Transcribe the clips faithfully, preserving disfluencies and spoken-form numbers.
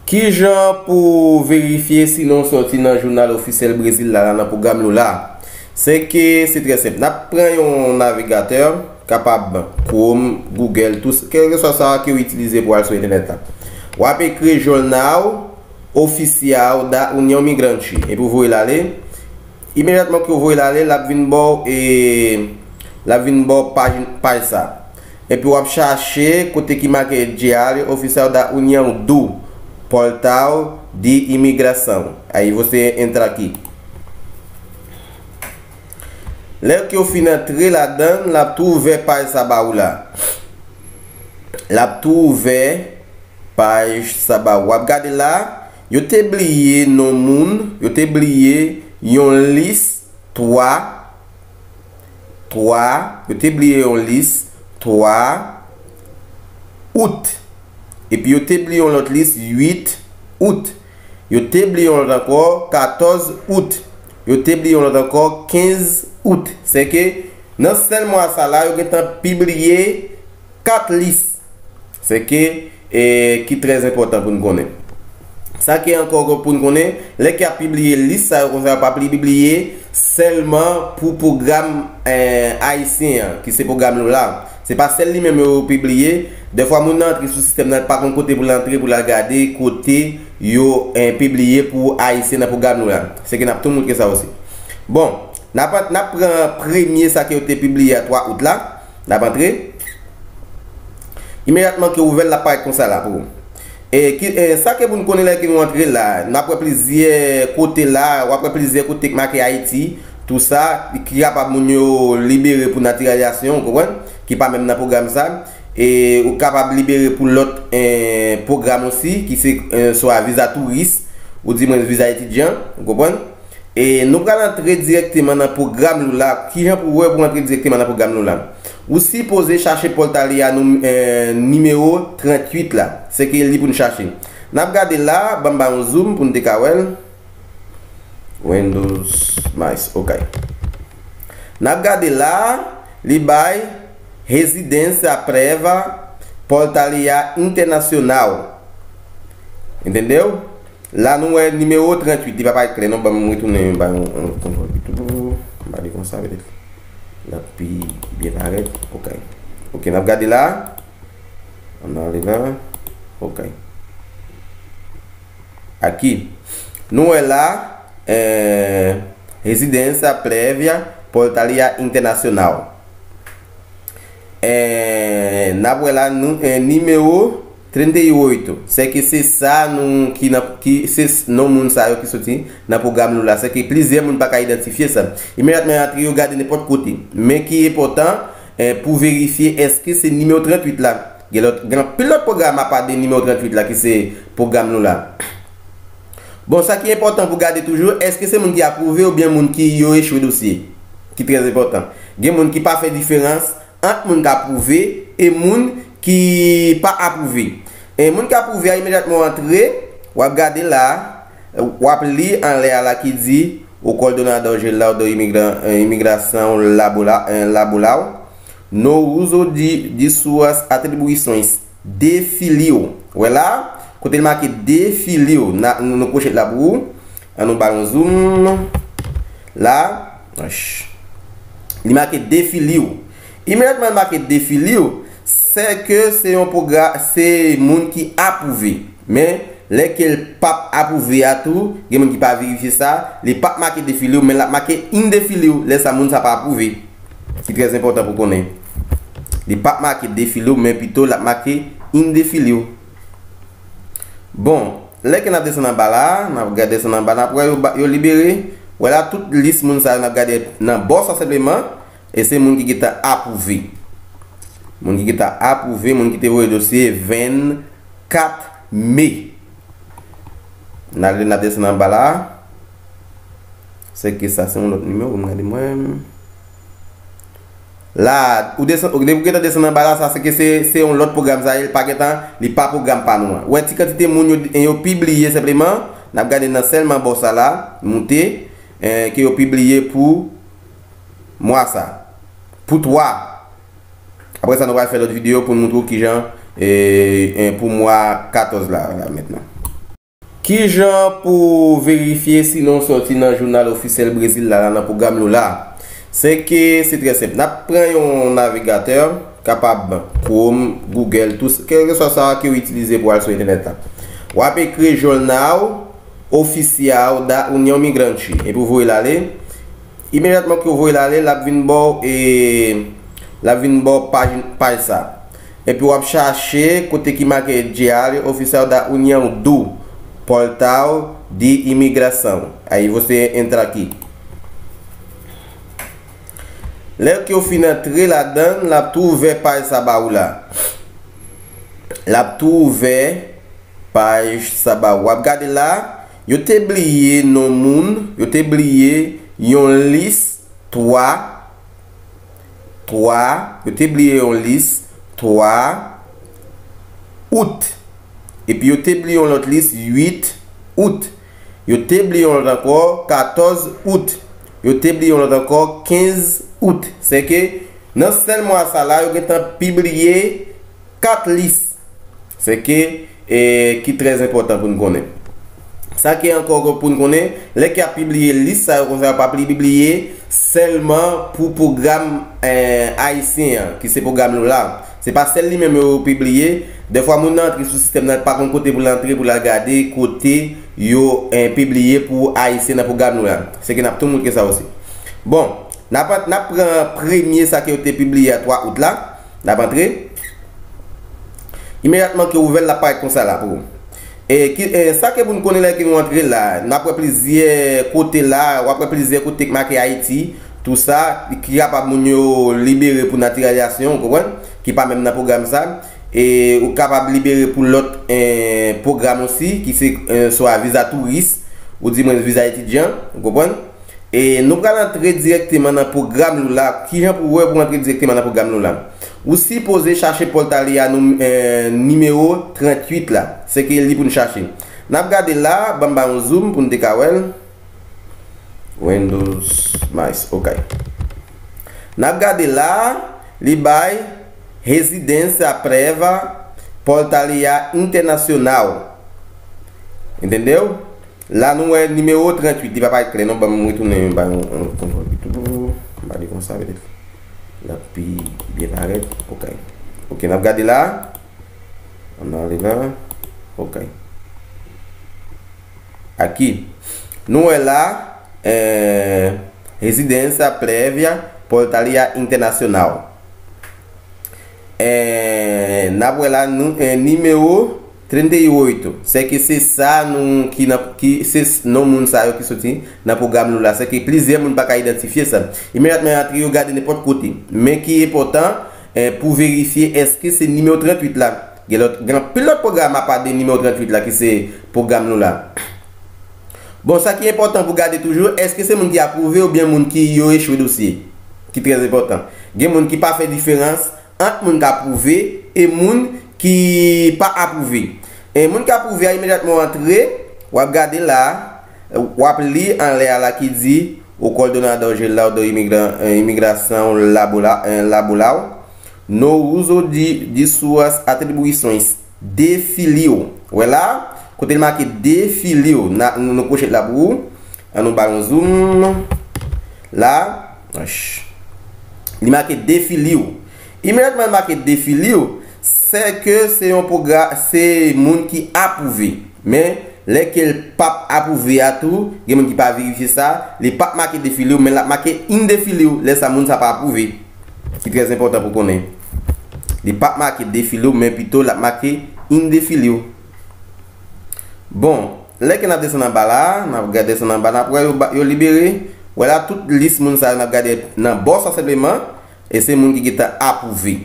Kijan pou verifye si non w soti nan jounal ofisyèl Brezil la, la nan pwogram Lula? Se ke se trè senp. N ap pran yon navigatè, kapab Chrome, Google, tout, kèlkeswa sa ke w itilize pou al sou entènèt la. W ap ekri Jornal Oficial da União Migrante epi w voye l ale. Imedyatman ke w voye l ale, l ap vin ba w, e, l ap vin ba w paj, paj sa. Epi w ap chache kote ki make Diário Oficial da União do Portal de Imigração. Aí você entra aqui. Lè ke w fin antre ladan l, l ap tou ouvè paj sa ba ou la. L ap tou ouvè paj sa ba ou. W ap gade la, yo te bliye non moun, yo te bliye yon lis twa, twa, yo te bliye yon lis twa out. Epi yo te bliye yon lòt lis uit out. Yo te bliye yon lòt ankò katòz out. Yo te bliye yon lòt ankò kenz out. Se ke nan sèl mwa sa la, yo gentan pibliye kat lis. Se ke, e, ki trè enpòtan pou n konnen. Sa ki ankò pou n konnen, lè ke y ap pibliye lis sa yo konsa, yo pa pibliye sèlman pou pwogram, e, ayisyen an, ki se pwogram Lula. Se pa sèl li menm yo pibliye. Dèfwa moun nan antre sou sistèm nan, li pa konn kote pou l antre, pou l al gade kote yo, e, pibliye pou ayisyen nan pwogram Lula. Se ke n ap tou moutre sa osi. Bon, n ap, n ap pran premye sa ke yo te pibliye a twa out la. N ap antre. Imedyatman ke w ouvè l, l ap parèt konsa la pou ou. E, ki, e, sa ke pou n konnen lè ke nou antre la, n ap wè plizyè kote la, w ap wè plizyè kote k make Ayiti, tou sa, ki kapab moun yo libere pou natiralizasyon, ou konprann? Ki pa menm nan pwogram sa. E ou kapab libere pou lòt, e, pwogram osi, ki se, e, swa viza touris, ou di mwen viza etidyan, ou konprann? E nou pral antre dirèkteman nan pwogram Lula. Kijan pou wè pou antre dirèkteman nan pwogram Lula? Ou sipoze chache Portalia nou, e, nimewo tranntuit la. Se ke li pou n chache. N ap gade la, ban m ba yon zoom pou n te ka wè l. Windows mais, ok. N ap gade la, li bay Residência Prévia Portalia Internacional. Entendew? La nou wè nimewo tranntuit, li pa parèt klè non, ban m retounen ba yon, yon kontwòl pi tou. M ba li konsa petèt l ap pi byen parèt. Ok. Ok, n ap gade la. Ann ale la. Ok. Aki. Nou wè la, eh, Residência Prévia Portalia Internacional. Eh, n ap wè la nou, eh, nimewo tranntuit. Se ke se sa nou ki nan, ki se s-, non moun sa yo ki soti nan pwogram nou la. Se ke plizyè moun pa ka idantifye sa. Imedyatman yo antre, yo gade nenpòt kote. Men ki enpòtan, eh, pou verifye èske se nimewo tranntuit la. Gen lòt, gen anpil lòt pwogram apa de nimewo tranntuit la ki se pwogram nou la. Bon, sa ki enpòtan pou gade toujou, èske se moun ki apwouve oubyen moun ki yo echwe dosye? Ki trè enpòtan. Gen moun ki pa fè diferans ant moun k apwouve e moun ki pa apwouve. E moun k apwouve a, imedyatman w antre, w ap gade la, w ap li anlè a la ki di, o coordenador geral da imigra-, eh, imigração Labula-, eh, Labulau, no uso de, de suas atribuições, de filho. Wè la, kote l make de filho, na, nou, nou kwoche la pou ou. An nou ba l yon zoom. La, ach. Li make de filho. Imedyatman l make de filho, se ke se yon pwogra-, se moun ki apwouve. Men, lè ke l p ap apwouve a tou, gen moun ki pa verifye sa, li p ap make de filho, men l ap make indefilho. Lè sa, moun sa pa apwouve. Ki trè enpòtan pou konnen. Li p ap make de filho, men pito l ap make indefilho. Bon, lè ke n ap desann anba la, n ap gade desann anba, n ap wè yo ba, yo libere. Wè la, tout lis moun sa yo n ap gade nan bò sa senpleman, e se moun ki gentan apwouve. Moun ki gentan apwouve, moun ki te voye dosye vennkat me. N ale, n ap desann anba la. Se ke sa, se yon lòt nimewo, m gade mwen. La, ou desann, ou, depi w gentan desann anba la, sa se ke se, se yon lòt pwogram sa ye, li pa gentan, li pa pwogram pa nou an. Wè ti kantite moun yo, yo pibliye senpleman, n ap gade nan sèlman bò sa la, moute, eh, ke yo pibliye pou mwa sa. Pou twa. Apre sa, nou pral fè lòt videyo pou n moutre w kijan, eh, eh, pou mwa katòz la, la mentnan. Kijan pou verifye si non w sòti nan jounal ofisyèl Brezil la, la nan pwogram Lula? Se ke se trè senp. N ap pran yon navigatè, kapab Chrome, Google, tou, kèlkeswa sa ke w itilize pou al sou entènèt la. W ap ekri Jornal Oficial da União Migrante epi w voye l ale. Imedyatman ke w voye l ale, l ap vin ba w, e, l ap vin ba w paj, paj sa. Epi w ap chache kote ki make Diário Oficial da União do Portal de Imigração. Aí você entra aqui. Lè ke w fin antre ladan l, l ap tou ouvè paj sa ba ou la. L ap tou ouvè paj sa ba ou. W ap gade la, yo te bliye non moun, yo te bliye yon lis twa, twa, yo te bliye yon lis twa out. Epi yo te bliye yon lòt lis uit out. Yo te bliye yon lòt ankò katòz out. Yo te bliye yon lòt ankò kenz out. Se ke nan sèl mwa sa la, yo gentan pibliye kat lis. Se ke, e, ki trè enpòtan pou n konnen. Sa ki ankò pou n konnen, lè ke y ap pibliye lis sa yo konsa, yo pa pibliye sèlman pou pwogram, e, ayisyen an, ki se pwogram Lula. Se pa sèl li menm yo pibliye. Dèfwa, moun nan antre sou sistèm nan, pa konn kote pou l antre, pou l al gade kote yo, e, pibliye pou ayisyen nan pwogram Lula. Se ke n ap tou montre sa osi. Bon, n ap, n ap pran premye sa ke yo te pibliye a twa out la. N ap antre. Imedyatman ke w ouvè l, l ap parèt konsa la pou ou. E, ki, e, sa ke pou n konnen lè ke nou antre la, n ap wè plizyè kote la, w ap wè plizyè kote k make Ayiti, tou sa, ki kapab moun yo libere pou natiralizasyon, ou konprann? Ki pa menm nan pwogram sa. E ou kapab libere pou lòt, e, pwogram osi, ki se, e, swa viza touris, ou di mwen viza etidyan, ou konprann? E nou pral antre dirèkteman nan pwogram Lula. Kijan pou wè pou antre dirèkteman nan pwogram Lula? Ou sipoze chache Portalia nou, e, nimewo tranntuit la. Se ke li pou n chache. N ap gade la, ban m ba yon zoom pou n te ka wè l. Windows mais, ok. N ap gade la, li bay Residência Prévia Portalia Internacional. Entendeu? La nou wè nimewo tranntuit, li pa parèt klè non, ban m retounen ba yon, yon kontwòl pito. M pa li konsa petèt. L ap pi byen parèt. Ok. Ok, n ap gade la. Ann ale la. Ok. Aki. Nou wè la, eh, Residência Prévia Portalia Internacional. Eh, n ap wè la, nou, eh, nimewo tranntuit. Se ke se sa nou ki nan, ki se s-, non moun sa yo ki soti nan pwogram nou la. Se ke plizyè moun pa ka idantifye sa. Imedyatman yo antre, yo gade nenpòt kote. Men ki enpòtan, eh, pou verifye èske se nimewo tranntuit la. Gen lòt, gen anpil lòt pwogram apa de nimewo tranntuit la ki se pwogram nou la. Bon, sa ki enpòtan pou gade toujou, èske se moun ki apwouve oubyen moun ki yo echwe dosye? Ki trè enpòtan. Gen moun ki pa fè diferans ant moun k apwouve e moun ki pa apwouve. E moun k apwouve a, imedyatman w antre, w ap gade la, w ap li anlè a la ki di, o coordenador geral da imigra-, eh, imigração Labola-, eh, Laboral, no uso de, de suas atribuições de filho. Wè la, kote l make de filho, na, nou, nou kwoche la pou ou. An nou ba l yon zoom. La, ach. Li make de filho. Imedyatman l make de filho, se ke se yon pwogra-, se moun ki apwouve. Men, lè ke l p ap apwouve a tou, gen moun ki pa verifye sa, li p ap make de filho, men l ap make indefilho, lè sa moun sa pa apwouve. Ki trè enpòtan pou konnen. Li p ap make de filho, men pito l ap make indefilho. Bon, lè ke n ap desann anba la, n ap gade desann anba, n ap wè yo ba, yo libere. Wè la, tout lis moun sa yo n ap gade nan bò sa senpleman, e se moun ki gentan apwouve.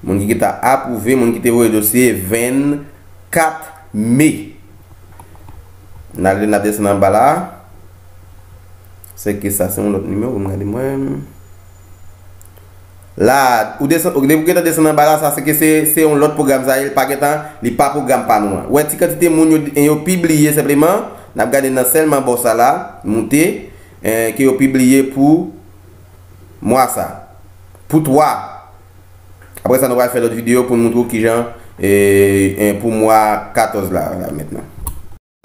Moun ki gentan apwouve, moun ki te voye dosye vennkat me. N ale, n ap desann anba la. Se ke sa, se yon lòt nimewo, m gade mwen. La, ou desann, ou, depi w gentan desann anba la, sa se ke se, se yon lòt pwogram sa ye, li pa gentan, li pa pwogram pa nou an. Wè ti kantite moun yo, yo pibliye senpleman, n ap gade nan sèlman bò sa la, moute, eh, ke yo pibliye pou mwa sa. Pou twa. Apre sa, nou pral fè lòt videyo pou n montre w kijan, eh, eh, pou mwa katòz la, la mentnan.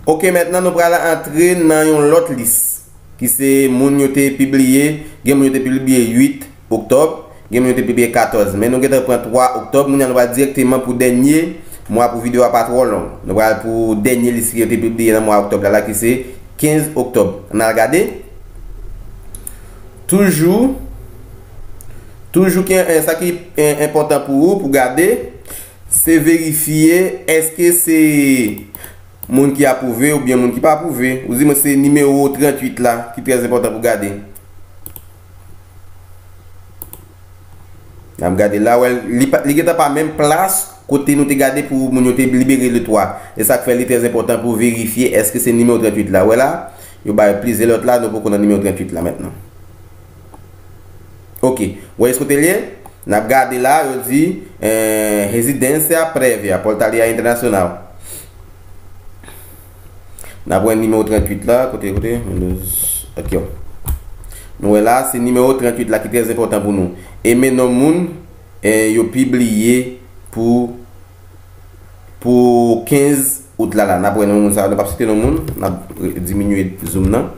Ok, mentnan nou pral antre nan yon lòt lis, ki se moun yo te pibliye, gen moun yo te pibliye uit oktòb, gen moun yo te pibliye katòz. Men nou gentan pran twa oktòb, moun yo nou pral dirèkteman pou dènye mwa pou videyo a pa twò long. Nou pral pou dènye lis ki yo te pibliye nan mwa oktòb la, la ki se kenz oktòb. Ann al gade. Toujou, toujou ki, eh, sa ki, eh, enpòtan pou ou, pou gade, se verifye èske se moun ki apwouve oubyen moun ki pa apwouve. Ou di mwen se nimewo tranntuit la ki trè enpòtan pou gade. N ap gade la, wè, li pa, li gentan pa menm plas kote nou te gade pou moun yo te libere le twa. E sa k fè li trè enpòtan pou verifye èske se nimewo tranntuit la. Wè la, yo bay plizyè lòt la, nou poko nan nimewo tranntuit la mentnan. Ok, wè kote l ye? N ap gade la, yo di, eh, Residência Prévia, Portaria Internacional. N ap wè nimewo tranntuit la, kote, kote, Windows, ok. Nou wè la, se nimewo tranntuit la ki trè enpòtan pou nou. E men non moun, eh, yo pibliye pou, pou kenz out la la. N ap wè non moun sa, nou p ap site non moun, n ap diminye zoom nan.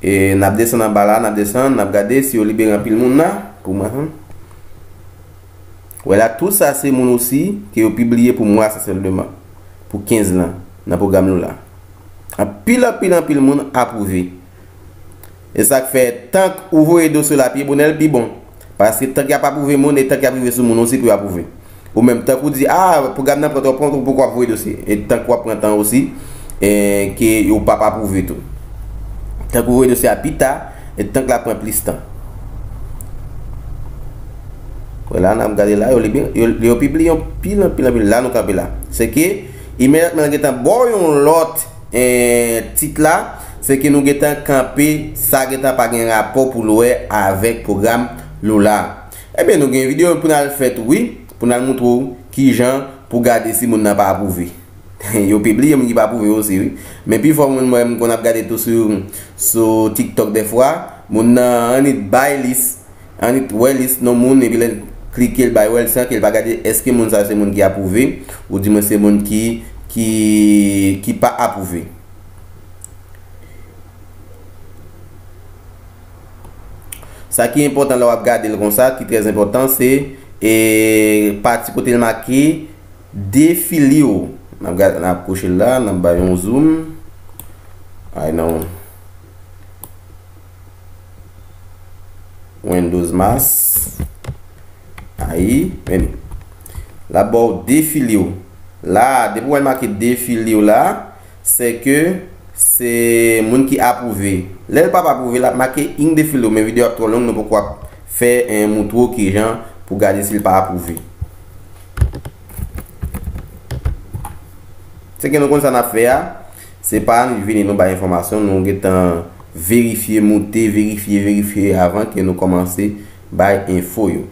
E n ap desann anba la, n ap desann, n ap gade si yo libere anpil moun la, pou mwen, hmm. Wè la, tout sa se moun osi ke yo pibliye pou mwa sa sèlman, pou kenz lan, nan pwogram nou la. Anpil, anpil, anpil moun apwouve. E sa k fè, tank ou voye dosye la pi bonè, l pi bon. Paske tank y ap apwouve moun, e tank y ap rive sou moun osi pou yo apwouve. Ou menm, tank ou di, a, pwogram nan pran twòp tan, ou poko ap voye dosye. E tank w ap pran tan osi, e ke yo p ap apwouve tou. Tank ou voye dosye a pi ta, e tank l ap pran plis tan. Wè la, n ap gade la, yo, yo, yo pibliye yon pil, anpil, anpil. La, nou kanpe la. Se ke, imedyatman, l gentan ba w yon lòt, eh, tit la, se ke nou gentan kanpe, sa gentan pa gen rapò pou l wè avèk pwogram Lula. Ebyen, nou gen videyo pou n al fè tou, wi, pou n al montre w kijan pou gade si moun nan pa apwouve. Yo pibliye moun ki pa apwouve osi, wi. Men pifò moun mwen m konn ap gade tou sou, sou TikTok dèfwa, moun nan annik bay lis, annik wè lis non moun, epi lè l klike l bay wè l san ke l pa gade èske moun sa se moun ki apwouve, ou di mwen se moun ki, ki, ki pa apwouve. Sa ki enpòtan lè w ap gade l konsa, ki trè enpòtan, se, e, pati kote l make defiliw. N ap gade, n ap kouche l la, n ap bay yon zoom. Ay non. Windows mas. Ayi, men li. L ap ba w defiliw. La, depi w wè l make defiliw la, se ke se moun ki apwouve. Lè l p ap apwouve, l ap make ing defiliw, men videyo ap twò long, nou poko ap fè, eh, montre w kijan pou gade si l pa apwouve. Se ke nou konn sa n ap fè a, se pa annik vini nou bay enfòmasyon, nou gentan verifye, moute, verifye, verifye avan ke nou kòmanse bay enfo yo.